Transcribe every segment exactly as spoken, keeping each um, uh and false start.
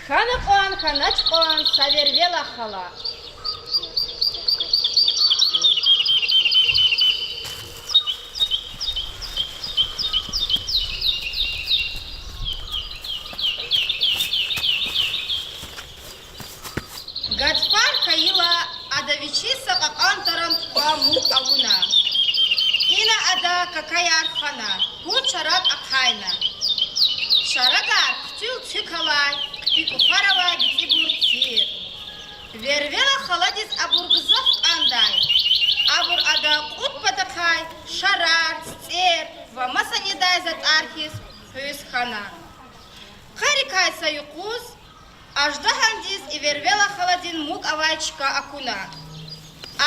Хьана кьван, хьанач кьван са вервела хала. Гатфар хьайила, ада вичиз са кьакьан таран тукӀвай муг авуна. Ина ада какаяр хана, пуд шараг ахъайна. Шарагар хъуьтуьл цуьк алай, хъипи кӀуфар авай бицӀибур тир. Вервела халадиз абур гзаф кӀандай. Абур ада кьуд патахъай шарар, цицӀер ва маса недай затӀар хьиз хуьз хьана. Къарикай са юкъуз аждагьандиз и вервела халадин муг авай чка акуна.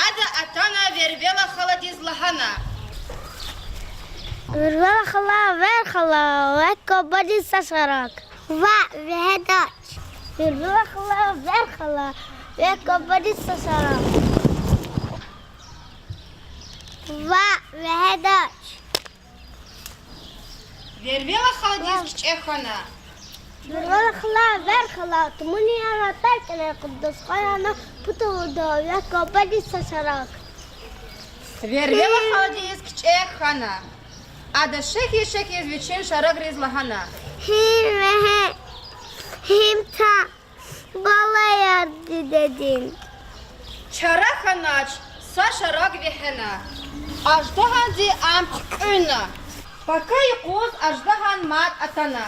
Ада атана вервела халадиз лагьана: Вервела хала, вер хала, векь квабадиз са шараг. Ваъ, вегьедач. Вервела хала, вер хала, векь квабадиз са шараг. Ваъ, вегьедач. Вервела халадиз кичӀе хьана. Вервела хала, вер хала, тумуни яна тар кӀане кьуд, дастарханни пуд алуда, векь квабадиз са шараг. Вервела халадиз кичӀе хьана. Ада шехьиз-шехьиз вичин шарагриз лагьана: Гьим вегьин, гьим тан, балаяр дидедин. Чара хьанач, са шараг вегьена. Аждагьанди ам туькӀуьрна. Пака юкъуз аждагьан мад атана.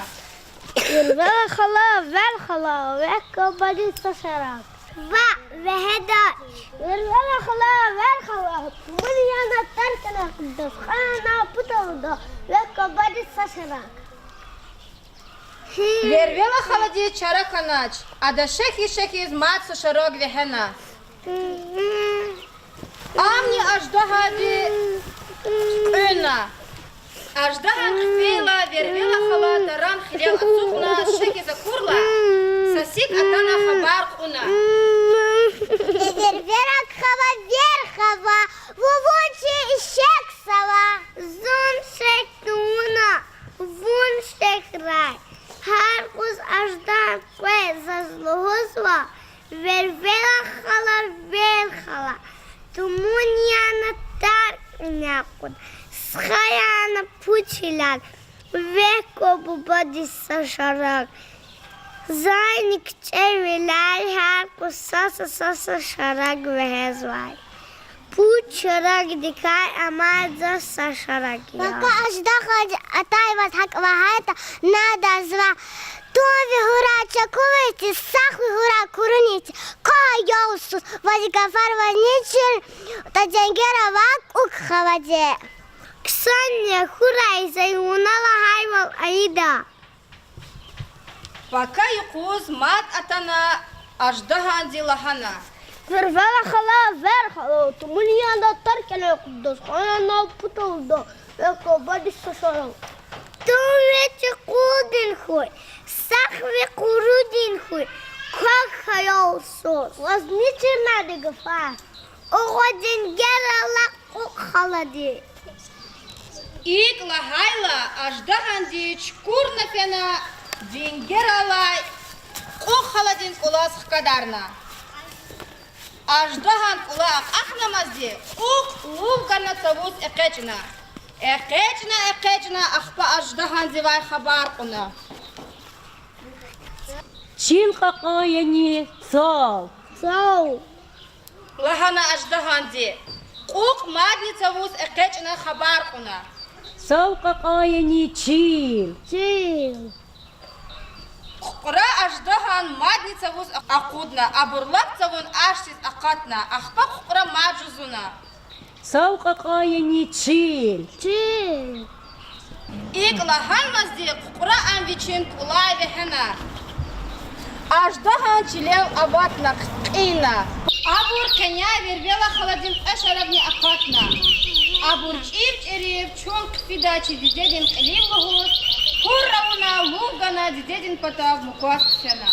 Вервела хала, вер хала, векь квабадиз са шараг. Ваъ, вегьедач. Вервела хала, вер хала, тумуни яна тар кӀане кьуд, дастарханни пуд алуда, векь квабадиз са шараг. Вервела халадиз чара хьанач, ада шехьиз-шехьиз мад са шараг вегьена. Амни аждагьанди туькӀуьрна. Аждагьан хъфейла, вервела хала таран хилел ацукьна, шехьиз акурла, са сик атана хабар кьуна: Вервела хала, вер хала, вун чи ишек сава. Зун шехь тавуна, вун шехьрай. Гьар юкъуз аждагьан къвез заз лугьузва: Вервела хала, вер хала, тумуни яна тар кӀане кьуд, дастарханни пуд чилел, векь квабадиз са шараг. Зани кичӀевиляй гьар юкъуз са-са, са-са шараг вегьезвай. Пуд шарагдикай амай заз са шараг я. Пака аждагьанди атайваз гьакӀ лагьайтӀа, нядазва: Тум ви гьурай чакуниз, сах ви гьурай куруниз, квай ая суз, ваз гафар ваз ничирни, та денгер авай кӀукӀ хавади. Ксаня, хьурай, за вуна лагьайвал ийида. Пака юкъуз мад атана, аждагьанди лагьана: Вервела хала, вер хала, тумуни яна тар кӀане кьуд, дастарханни пуд алуда, векь квабадиз са шараг. Тум ви чукӀулдин хьуй, сах ви курудин хьуй, квахь ая суз, ваз ничирни ада гафар, квай денгер алай кӀукӀ халади. ИкӀ лагьайла, аждагьанди чукурна фена, денгер алай кӀукӀ халадин кӀулаз хкадарна. Аждагьан кӀула акьахнамазди кӀукӀ лув гана цавуз экъечӀна. ЭкъечӀна, экъечӀна, ахпа аждагьандивай хабар кьуна: Чил кьакьан яни цав? Цав, лагьана аждагьанди. КӀукӀ мадни цавуз экъечӀна хабар кьуна: Цав кьакьан яни чил? Чил. Кьукьра аждагьан мадни цавуз акъудна, абур лап цавун ашдиз акъатна, ахпа кьукьра мад жузуна: Цав кьакьан яни чил? Чил. ИкӀ лагьанмазди кьукьра ам вичин кӀулай вегьена. Аждагьан чилел аватна, хъийна. Абур къеняй Вервела халадин кьве шарагни акъатна. Абур чӀир-чӀирив чун хъфида чи дидедин кьилив лугьуз, гьурра авуна, лув гана дидедин патав мукваз ксена.